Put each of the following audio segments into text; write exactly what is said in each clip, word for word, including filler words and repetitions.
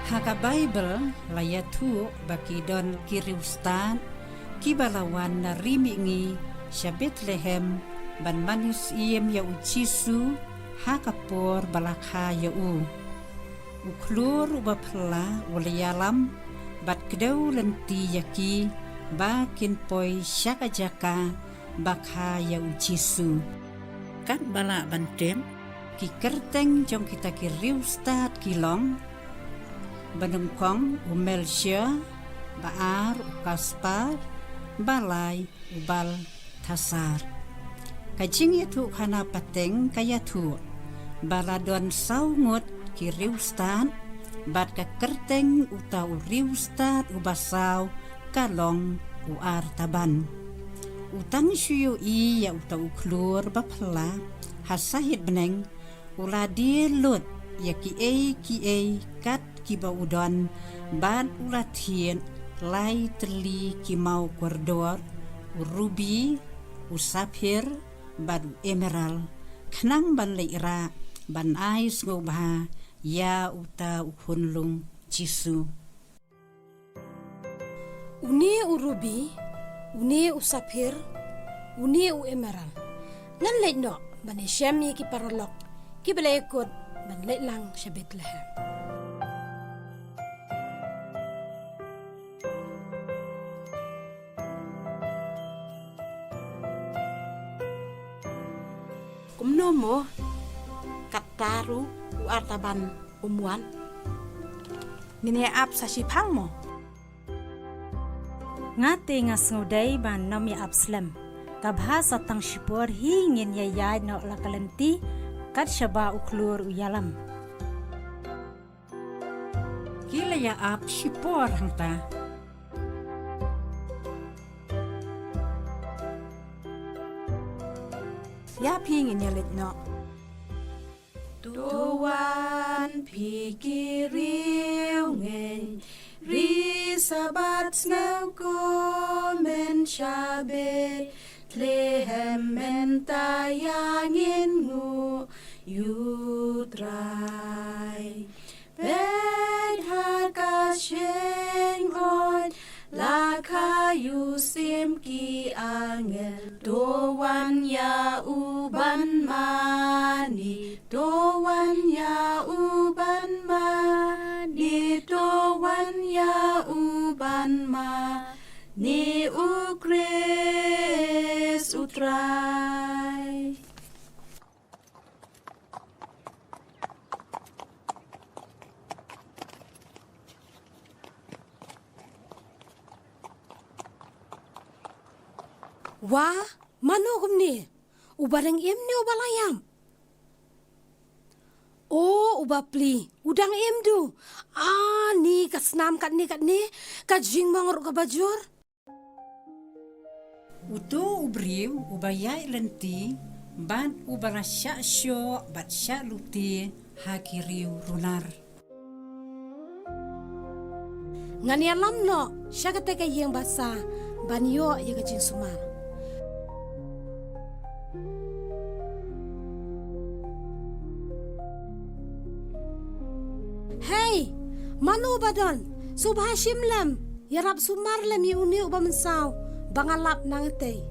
Ha ka Baibl la ïathuh ba ki don ki riewstad kiba la wan na ri mihngi sha Bethlehem ban mane syiem ïa u Jisu ha ka por ba la kha ïa u. U khlur uba phylla u la ïalam bad kdew lynti ïa ki ba kin poi sha ka jaka ba kha ïa u Jisu. Katba lah ban tip, ki kyrteng jong kita ki riewstad ki long: ba nyngkong u Melchior, ba ar u Kaspar, ba lai u Balthasar. Ka jingïathuhkhana pateng ka ïathuh ba la don saw ngut ki riewstad, bad ka kyrteng uta u riewstad uba saw ka long u Artaban. U tang shu ïohi ïa uta u khlur ba phylla ha sahit bneng, u la die lut ïa kiei kiei kat kiba u don, bad u la thied lai tylli ki maw kordor, u rubi, u saphir, bad u emerald, khnang ban leit rah ban ai sngewbha ïa uta u khunlung Jisu. Une u rubi, une u saphir, une u emerald. Ngan leit noh ban ïashem ïa ki paralok kiba la ïakut ban leit lang sha Bethlehem. Kumno mo, katta ruh u Artaban um wan? Ngin ïa ap sa shiphang mo? Nga te nga sngewdei ban ym ïa ap slem. Ka bha sa tang shipor hi ngin ïa ïaid noh la ka lynti kat shaba u khlur u ïalam. Ki la ïa ap shipor hangta. Ïa phi ngin ïa leit noh. To wan phi ki riewngeit, ri Sabbath sngew kum yn sha Bethlehem, mynta ïa ngin nguh ïa u Trai. Peit ha ka shyngoid la kha ïa u syiem, ki angel to wan ïa u ban mane, to wan ïa u ban mane, to wan ïa u ban mane, u Khrist u Trai. Wah, mano kumne? Uba dang im ne uba la ïap? O, uba pli, u dang im du. Ah, ni ka snam katne katne, ka jingmong ruh kaba jur. Uto u briew uba ïaid lynti bad uba la shah shoh bad shah lute ha ki riew runar. Ngan ïalam noh sha kata ka ïing basa ban ïoh ïa ka jingsumar. Hei, mano ba don, sngewbha shim lem, ïarap sumar lem ïa une uba mynsaw ba nga lap na ngatei.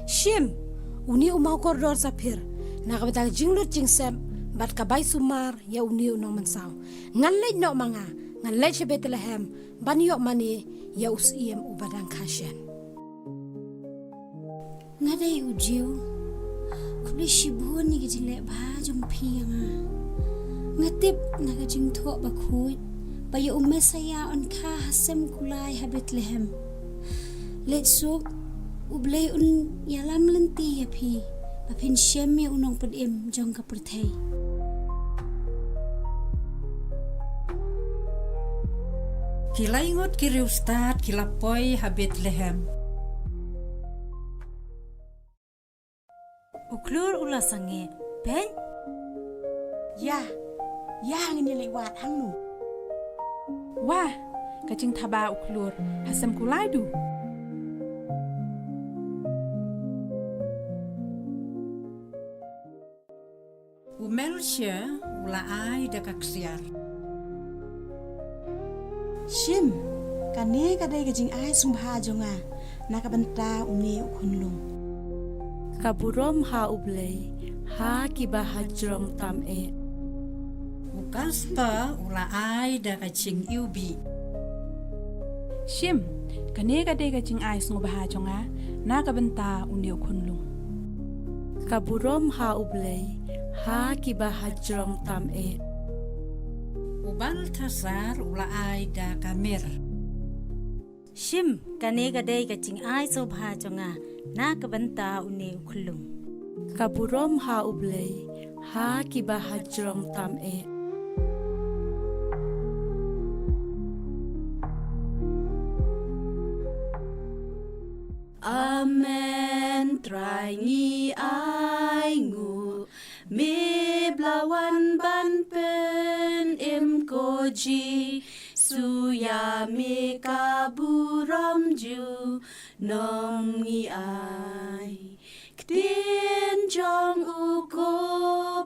Shim, une u maw kordor saphir, na ka bynta ka jinglut jingsep bad ka bai sumar ïa une u nongmynsaw. Ngan leit noh ma nga, ngan leit sha Bethlehem ban ïoh mane ïa u syiem uba dang kha shen. Nga dei u Jiw. Khublei shibun ïa ka jingleh bha jong phi ïa nga. Nga tip na ka Jingthoh Bakhuid ba ïa u Messaïah yn kha ha sem kulai ha Bethlehem. Leit suk, U Blei un ïalam lynti ïa phi ba phin shem ïa u nongpynim jong ka pyrthei. Ki laingut ki riewstad ki la poi ha Bethlehem. U khlur u la sangeh, peit. Ïa, ïa ngin ïa leit wad hangno? Wah, ka jingthaba u khlur, ha sem kulai du. Sha u la ai da ka ksiar. Shim, kane ka dei ka jingai sngewbha jong nga na ka bynta une u khunlung. Ka burom ha U Blei ha kiba hajrong tam eh. U Kasper u la ai da ka jingiwbih. Shim, kane ka dei ka jingai sngewbha jong nga na ka bynta une u khunlung. Ka burom ha U Blei ha kiba hajrong tam eh. U Balthasar u la ai da ka mir. Shim, kane ka dei ka jingai sngewbha jong nga na ka bynta une u khunlung. Ka burom ha U Blei ha kiba hajrong tam eh. Amen, Trai ngi ainguh, me ba la wan ban pynim ko Jisu, ïa me ka burom junom ngi ai. Ktien jong u ko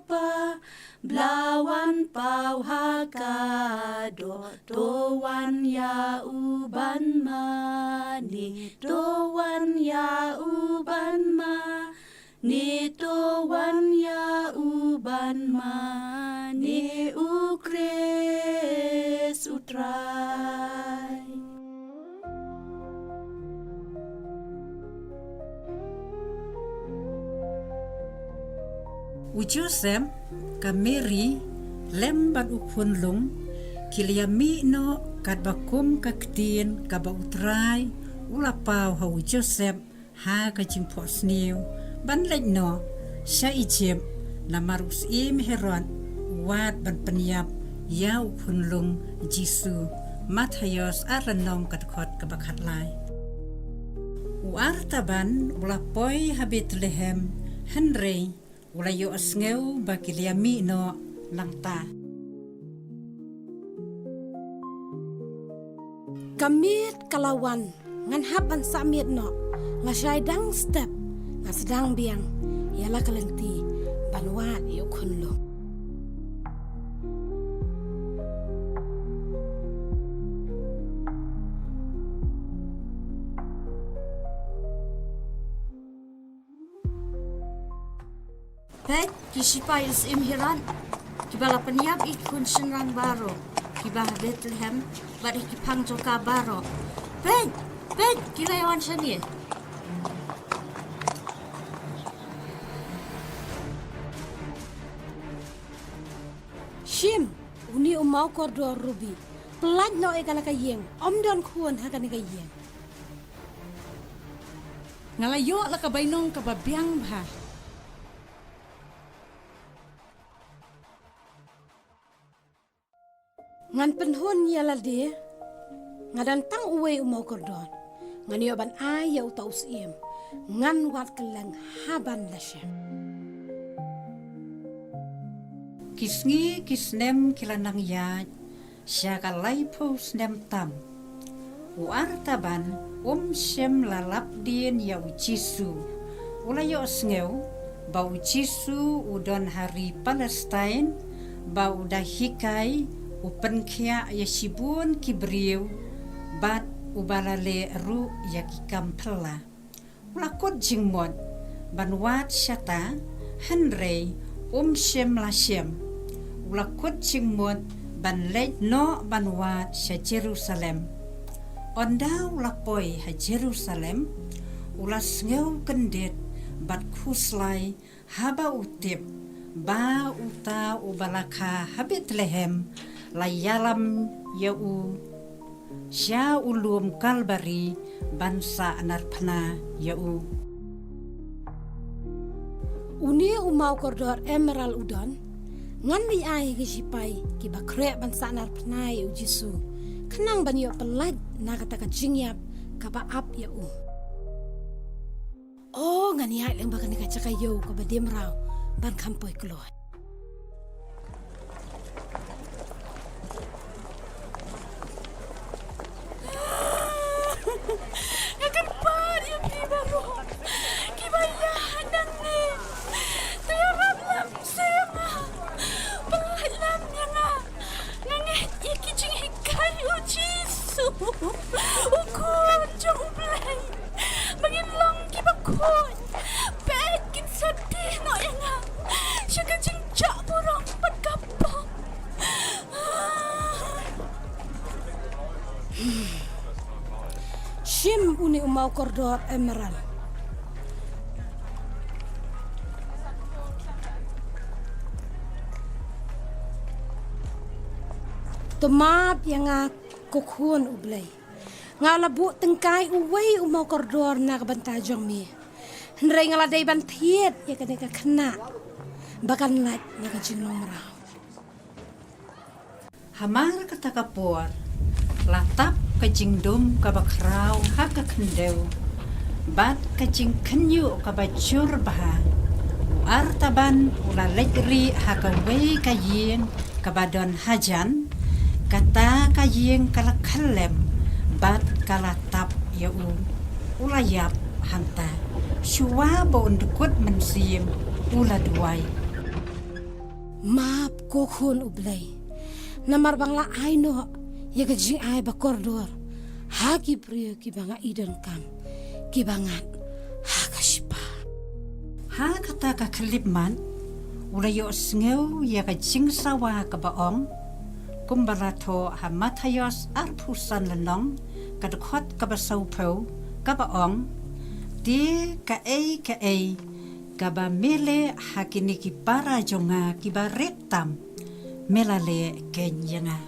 Pa, ba la wan paw ha ka doh, to wan ïa u ban mane, to wan ïa u ban mane, to wan ïa u ban mane, u Khrist u Trai. U Joseph, ka Mary, lem bad u khunlung, ki la ïa mih noh katba kum ka ktien kaba u Trai u la paw ha u Joseph ha ka jingphohsniew ban leit noh sha Egypt, namar u syiem Herod u wad ban pynïap ïa u khunlung Jisu. Mathaios ar lynnong, ka dkhot kaba khatlai. U Artaban u la poi ha Bethlehem, hynrei u la ïohsngew ba ki la ïa mih noh nangta. Ka miet ka la wan, ngan hap ban sah miet noh. Lashai dang step nga sdang biang ïa la ka lynti ban wad ïa u khunlung. Peit, ki shipai u syiem Herod kiba la pynïap ïa ki khun shynrang baroh kiba ha Bethlehem bad ha ki phang jong ka baroh. Peit, peit, ki la ïa wan shane. Shim, une u maw kordor rubi, pyllait noh ïa kane ka ïing, ym don khun ha kane ka ïing. Nga la ïoh la ka bainong kaba biang bha. Ngan pynhun ïa lade, nga don tang uwei u maw kordor. Ngan ïoh ban ai ïa uta u syiem, ngan wad kylleng ha ban da shem. Ki sngi ki snem ki la nang ïaid, sha ka laiphew snem tam. U Artaban um shym la lap dien ïa u Jisu. U la ïohsngew ba u Jisu u don ha ri Palestine, ba u da hikai, u pynkhiah ïa shibun ki briew, bad uba la leh ruh ïa ki kam phylla. U la kut jingmut ban wad shata, hynrei um shym la shem. U la kut jingmut ban leit noh ban wad sha Jerusalem. Ynda u la poi ha Jerusalem, u la sngew kyndit bad khuslai haba u tip ba uta uba la kha ha Bethlehem la ïalam ïa u sha u lum Kalbari ban sahnarphna ïa u. Une u maw kordor Emerald u don, ngan leit ai ha ki shipai kiba khreh ban sahnarphna ïa u Jisu, khnang ban ïoh pyllait na kata ka jingïap kaba ap ïa u. O, ngan ïaid lyngba kane ka jaka ïew kaba dei mraw ban kham poi kloi. Nga kyrpad ïa phi baroh kiba ïaid hangne. Te ïarap lem sha nga. U khun jong U Blei, ba ngin long kiba khuid, peit kin sa dih noh ïa nga sha ka jingjah burom bad ka pop. Shim une u maw kordor Emerald. To map ïa nga, ko khun U Blei. Nga la buh tyngkai uwei u maw kordor na ka bynta jong me. Hynrei nga la dei ban thied ïa kane ka khynnah ba kan lait na ka jinglong mraw. Hamar kata ka por, la tap ka jingdum kaba khraw ha ka khyndew, bad ka jingkhynñiuh kaba jur bha. U Artaban u la leit rieh ha kawei ka ïing kaba don hajan, kata ka ïing ka la khyllem, bad ka la tap ïa u. U la ïap hangta, shuwa ba un dkut mynsiem, u la duwai. Map ko khun U Blei. Namar ba nga la ai noh ïa ka jingai ba kordor ha ki briew kiba nga i donkam, kiba ngat ha ka shipa. Ha kata ka khyllipmat, u la ïohsngew ïa ka jingsawa kaba ong, kumba la thoh ha Mathaios arphew san lynnong, ka dkhot kaba sawphew, kaba ong, te kaei kaei kaba me leh ha kine ki para jong nga kiba rit tam, me la leh keiñ ïa nga.